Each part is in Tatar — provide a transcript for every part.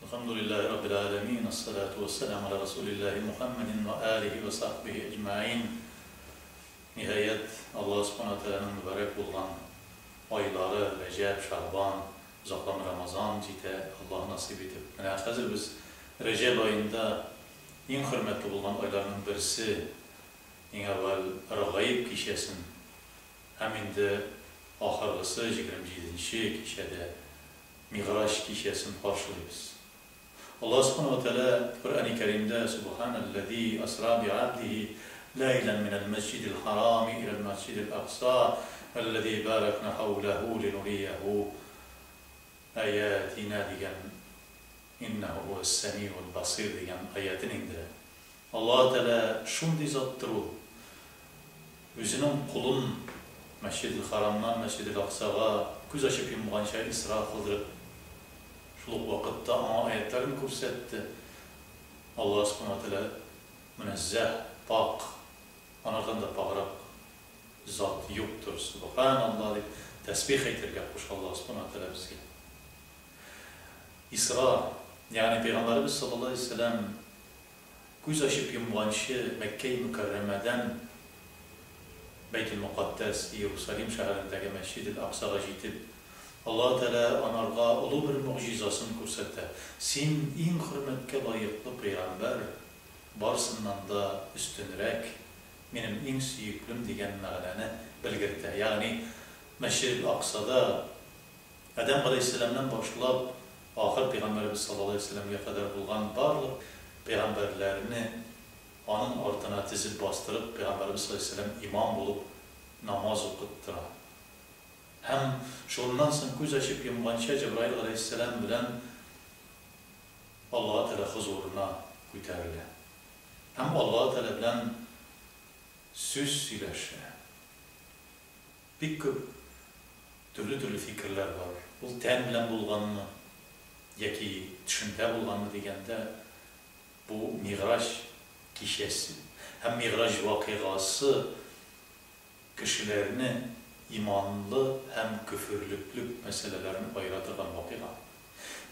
Әлхәмдүлилләһи раббил галәмин, әссәлату вәссәламу галә расулилләһи Мухәммәдин вә алиһи вә сахбиһи әҗмәгыйн. Ниһаять, Аллаһ Субхана ва Тәгаләнең мөбарәк булган айлары, Рәҗәб, Шәгъбан, озакламый Рамазан җитә, Аллаһ насыйп итеп. Менә хәзер без Рәҗәб аенда иң хөрмәтле булган айларның берсе, иң әүвәл Рәгаиб кичәсен һәм инде ахыргысы, 27 нче кичәдә Мигъраҗ кичәсен каршылыйбыз. Аллаһ Сүбхәнәһү вә Тәгалә Коръәни Кәримдә, Сүбхәнәлләзи асра би'абдиһи ләйлән минәл мәсҗидил хәрами иләл мәсҗидил әкъса әлләзи бәрәкнә хәүләһү линурияһү аятина дигән Иннәһү һүәс-сәмиул басир дигән аятен иңдерә. Аллаһы Тәгалә шундый заттыр ул, Үзенең колын Мәсҗидел-Хәрамнан Мәсҗидел-Аксага күз ачып йомганча исра кылдырып, шул ук вакытта аңа аятларын күрсәтте. Аллаһ Сүбхәнәһү вә Тәгалә мөнәззәһ, пакь, анардан да паграк зат юктыр, Сүбхәналлаһ дип тәсбих әйтергә куша Аллаһ Сүбхәнәһү вә Тәгалә безгә. Исра, ягъни Пәйгамбәребез саллаллаһу галәйһи вә сәлләм Күз ачып йомганчы Мәккәи Мөкәррәмәдән Бәйтел-Мөкаддәс, Иерусалим шәһәрендәге Мәсҗидел-Аксага җитеп, Аллаһы Тәгалә анарга олы бер могҗизасын күрсәтә, Син, иң хөрмәткә лаеклы пәйгамбәр, барсыннан да өстенрәк, минем иң сөеклем дигән мәгънәне белгертә. Ягъни Мәсҗидел-Аксада Адәм галәйһиссәламнән башлап ахыр пәйгамбәребез саллаллаһу галәйһи вә сәлләмгә кадәр булган барлык пәйгамбәрләрне аның артына тезеп бастырып, пәйгамбәребез саллаллаһу галәйһи вә сәлләм имам булып намаз укыттыра. Һәм шуннан соң күз ачып йомганча Җәбраил галәйһиссәлам белән Аллаһы Тәгалә хозурына күтәрелә. Һәм Аллаһы Тәгалә белән сүз сөйләшә. Бик күп төрле-төрле фикерләр бар. Ул тән белән булганмы яки төшендә булганмы дигәндә, бу Мигъраҗ кичәсе һәм Мигъраҗ вакыйгасы кешеләрне иманлы һәм көферлеклек мәсьәләләрен аера торган вакыйга.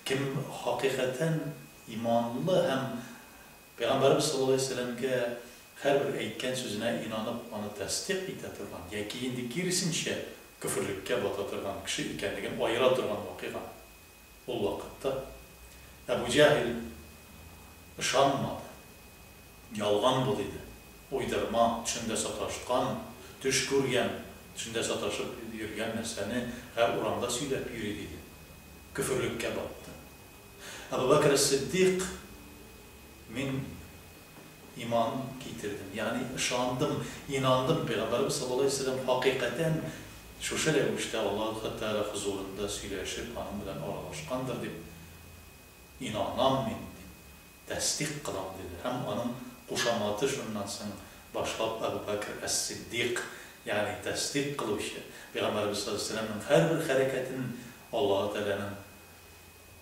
Кем хакыйкатән иманлы һәм Пәйгамбәребез саллаллаһу галәйһи ва сәлләмгә һәрбер әйткән сүзенә инанып, аны тәсдыйк итә торган яки инде киресенчә, көферлеккә бата торган кеше икәнлеген аера торган вакыйга. Ул вакытта Әбү Җәһил ышанмады. Ялган бу, диде. Уйдырма, төшендә саташкан, төш күргән, төшендә саташып йөргән нәрсәне һәр урамда сөйләп йөри, диде. Көферлеккә батты. Әбү Бәкер әс-Сиддыйк, Мин иман китердем, ягъни ышандым, инандым, Пәйгамбәребез саллаллаһу галәйһи ва сәлләм хакыйкатән шушы рәвештә Аллаһы Тәгалә хозурында сөйләшеп, аның белән аралашкандыр дип инанам мин, дип тәсдыйк кылам, диде. Һәм аның кушаматы шуннан соң башлап Әбү Бәкер әс-Сиддыйк, ягъни тәсдыйк кылучы, Пәйгамбәребез саллаллаһу галәйһи ва сәлләмнең һәрбер хәрәкәтен Аллаһы Тәгаләнең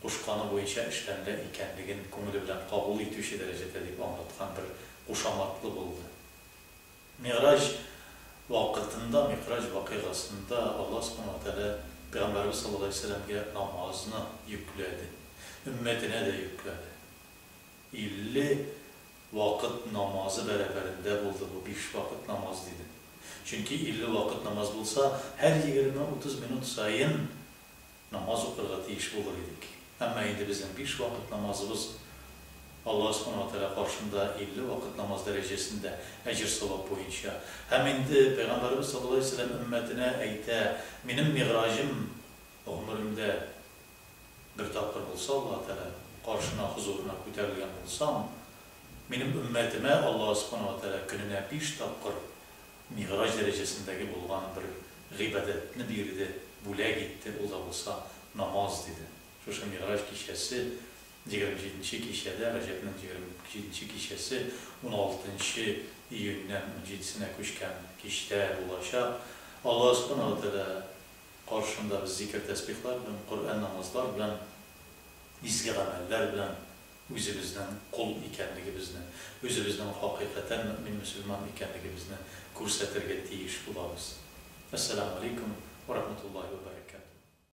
кушканы буенча эшләнелә икәнлеген күңеле белән кабул итүче дәрәҗәдә дип аңлаткан бер кушаматлы булды. Мигъраҗ вакытында, Мигъраҗ вакыйгасында Аллаһ Сүбхәнәһү вә Тәгалә Пәйгамбәребез саллаллаһу галәйһи ва сәлләмгә намазны йөкләде. Өммәтенә дә йөкләде. 50 вакыт намазы бәрабәрендә булды бу биш вакыт намаз, диде. Чөнки 50 вакыт намаз булса, һәр егерме-утыз минут саен намаз укырга тиеш булыр идек. Әмма инде безнең биш вакыт намазыбыз Аллаһ Сүбхәнәһү вә Тәгалә каршында 50 вакыт намаз дәрәҗәсендә әҗер-савап буенча. Һәм инде Пәйгамбәребез саллаллаһу галәйһи вә сәлләм өммәтенә әйтә, Минем мигъраҗым гомеремдә бер тапкыр булса, Аллаһ Тәгалә каршына, хозурына күтәрелгән булсам, минем өммәтемә Аллаһ Сүбхәнәһү вә Тәгалә көненә биш тапкыр Мигъраҗ дәрәҗәсендәге булган бер гыйбадәтне бирде, бүләк итте, ул да булса намаз, диде. Шушы Мигъраҗ кичәсе, 27 нче кичәдә, Рәҗәбнең 27 нче кичәсе, уналтынчы июньнән унҗидесенә күчкән кичтә булачак. Аллаһ Сүбхәнәһү вә Тәгалә каршында без зикер-тәсбихлар белән, Коръән, намазлар белән, изге гамәлләр белән үзебезнең кол икәнлегебезне, үзебезнең хакыйкатән мөэмин-мөселман икәнлегебезне күрсәтергә тиеш булабыз. Әссәламү алейкум вә рахматуллаһи вә бәрәкәтүһ.